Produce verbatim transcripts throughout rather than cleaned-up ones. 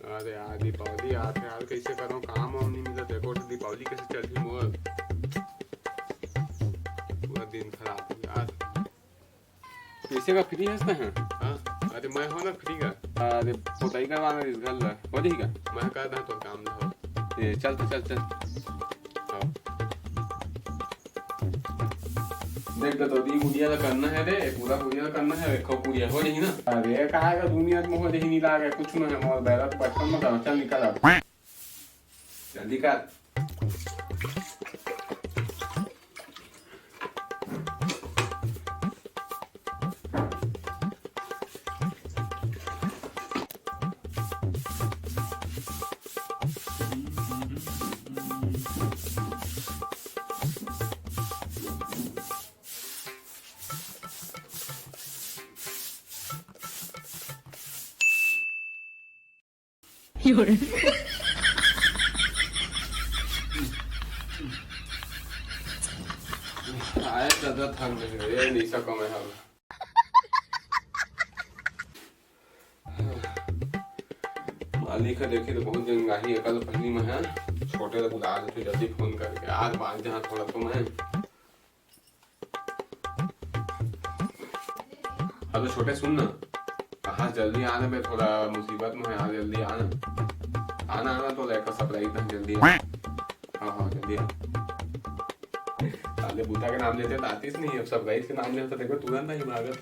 अरे यार, दीपावली आत हे यार, कइसे करंव, काम वाम नइ मिलत हे। देखो तो दीपावली कइसे चलही मोर, पूरा दिन खराब हे यार। कइसे का free हस तैं? हाँ, अरे मैं हो ना free का। अरे पोतई करवाना हे इस घर ला, हो जाही का? मैं कर दा तोर काम ला। ए, चल तो चल, चल। हाँ। देख तो, दीदी, कुरिया ला करना हे रे, पूरा कुरिया ला करना हे, एको कुरिया हो जाही ना। अरे, काहे का दुनिया में हो जाही, नइ लागे कुछ में, मोर बैरा तो बचपन में करंव, चल निकल अब। जल्दी कर। आए दादा, थक गए रे, नइ सकंव मैं अब। मालिक ह देखे तो बहुत जंगाही, एकल पहिली में है, छोटे ला बुला लेते जल्दी फोन करके, आज बात जहाँ थोड़ा तो मैं। हेलो छोटे, सुन ना, कहाँ जल्दी आना बे, थोड़ा मुसीबत में है यार, जल्दी आना। आना, आना, तो लेकर surprise दे, जल्दी आ। हाँ, हाँ, जल्दी आ। साले बुता के नाम लेते तो आतीस नहीं, अब surprise के नाम लेते तो देखो तुरंत ही भागत।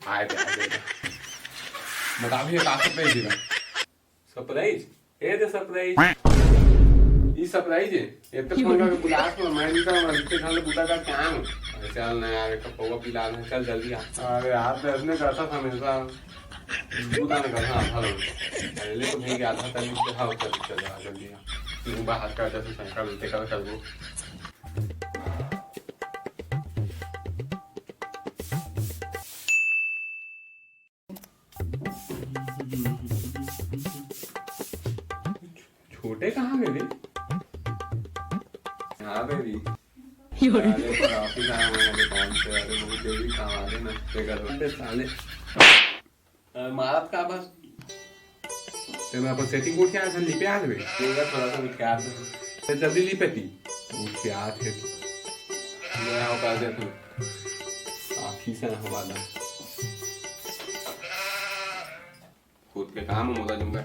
आए थे, आए थे। बता भैया, कहाँ surprise देगा? Surprise? ए दे surprise। ई surprise हे। एते फोन करके बुला के मैं नहीं करूँगा, इतने घर में बुता का क्या है? अरे चल ना यार, एक पौवा पिला दे, चल जल्दी आ। अरे यार, तो इसने करता था हमेशा। बुता ने करता था, हाँ। अरे ले तो भैया आधा तक से, हाँ, चल, चल, आ, जल्दी आ। तू बाहर का जैसे शंकर मिलते कर, कर वो। छोटे कहाँ गए रे? यहाँ पे भी। अरे, पर office आया हुआ है, अरे, काम से, अरे, बहुत जरूरी काम आ गया ना, बेकार बात है, साले। अरे, मारत का बस? ते मैं अपन setting उठ के आया था, लिपे आ गए। तेरा थोड़ा सा उठ के आया था। ते जल्दी लिपे ती। उठ के आया थे। मैं आओ कर दे तू। Office है हमारा। खुद के काम मोला जूंगा।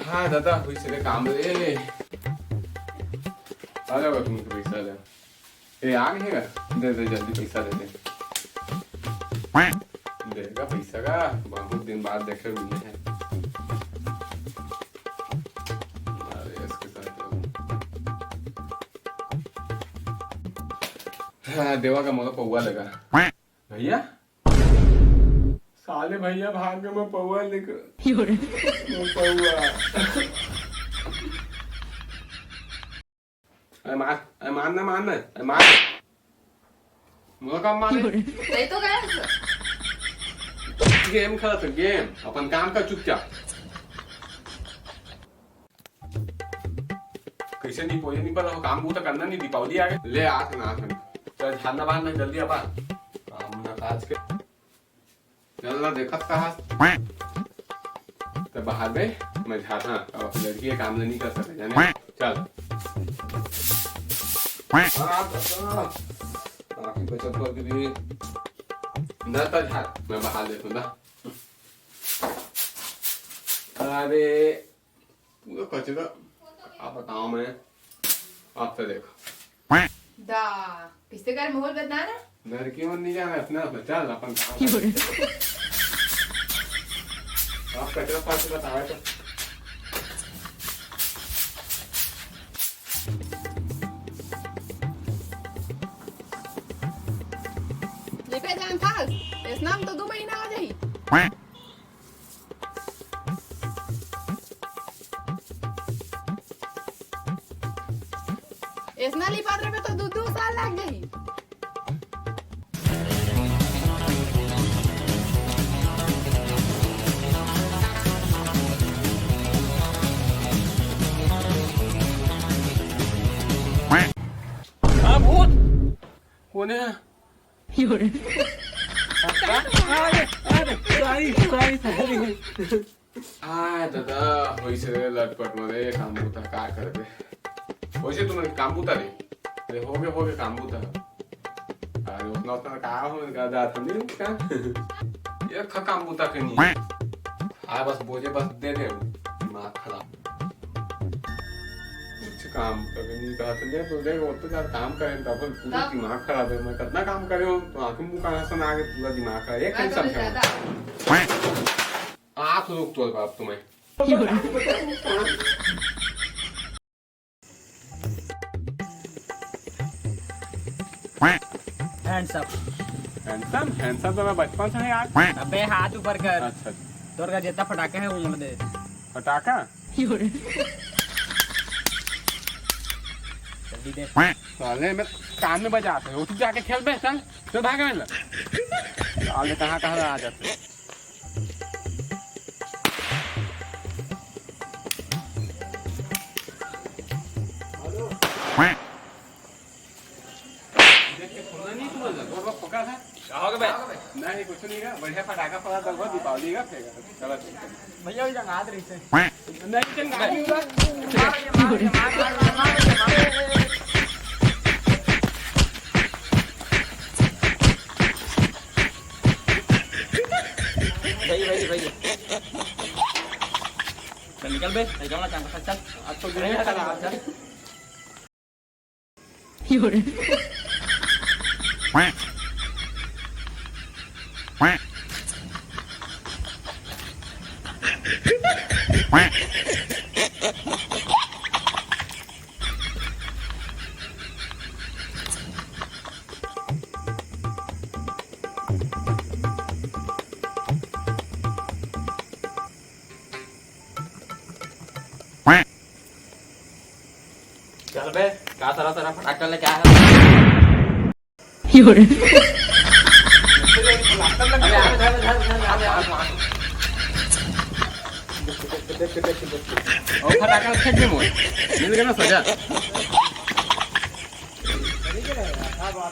हाँ दादा, हुई से काम रे। आ जाओ तुम पैसा ले। ए, आ गए का? दे दे, जल्दी पैसा दे दे। देगा पैसा का? बहुत दिन बाद देखे मिले हैं। अरे, इसके साथ तो हाँ, देवा का मोला पौवा लगा। भैया? साले भैया भाग गए, मैं पौवा लेकर। यो रे। मैं पौवा। अरे मार, अरे मार ना, मार ना, अरे मार। मोला का मारे? यो रे। सही तो गया। Game खेलत हे, game। अपन काम कर चुपचाप। कइसे नहीं पोजे नहीं, पर वो काम बूता करना नहीं, दीपावली आ गए। ले, आ ना, आ ना। चल, झाड़ना बहारना जल्दी अब आ। काम ना काज के। चल ना, देखत कहा। तो बाहर बे, मैं झाड़ना। अब अपनी लड़की के काम नहीं कर सके, जाने। चल। हाँ, बस, हाँ। काफी बचत कर दी। ना तो झाड़, मैं बाहर देखूँ ना। अरे, पूरा कचरा, का बताओ मैं, आप तो देखो। दा, किससे कर माहौल बदना ना? घर की ओर नहीं जाना, अपना, अपना, चल, अपन काम कर। आप कचरा पास बताओ तो। लिपे जान था, इस नाम तो दो महीना आ जाही। एसना लिपात रहे तो दू, दू साल लग जाही। हाँ, भूत। कोन है? अरे, अरे, सॉरी, सॉरी, सॉरी। आय ददा, होइसे रे लटपट में रे काम बूता का करबे। होइसे तुमन काम बूता रे। अरे होगे, होगे काम बूता। अरे उतना, उतना का हो, का जात नहीं का। ये खा काम बूता के नहीं। आ बस बोझे बस दे दे। दिमाग खराब। कुछ काम तो नहीं कहा तो दे, तो दे, वो तो यार काम करें, तो अपन पूरा तब? दिमाग खराब है। मैं कितना काम करे हूँ, तो आंखें मुंह कहाँ से ना आगे, पूरा दिमाग खराब। एक मैं तो टेंशन नहीं है। ज्यादा। आँख रुक तो बाप तुम्हें। Hands up। Handsome, handsome तो मैं बचपन से है यार। अबे हाथ ऊपर कर। अच्छा। तोर का जितना फटाका है वो उड़ दे। फटाका? जल्दी दे। साले मैं कान में बजाते हो, तू जाके खेल बे, चल, चल भाग, मैं साले कहाँ कहाँ आ जाते हैं। देख के सुनना नहीं, सुनना, गोड़ पर पका है। क्या हो गया भाई? नहीं, कुछ नहीं रहा, बढ़िया फटाका फड़ा दो, दीपावली का फेंका। चलो, ठीक है। भैया, वही जंगात रही से। नहीं, चल, गाड़ी उड़ा। भाई, भाई, भाई। चल, निकल बे, चल, जाओ ना, चल, चल। आज तो दिन अरे, खराब। चल। चल बे, का सारा सारा फटाका लेके आया है? अबे, अबे, धर, धर, धर, धर, धर। और फटाका फेंक दे मोर। मिल गया ना सजा।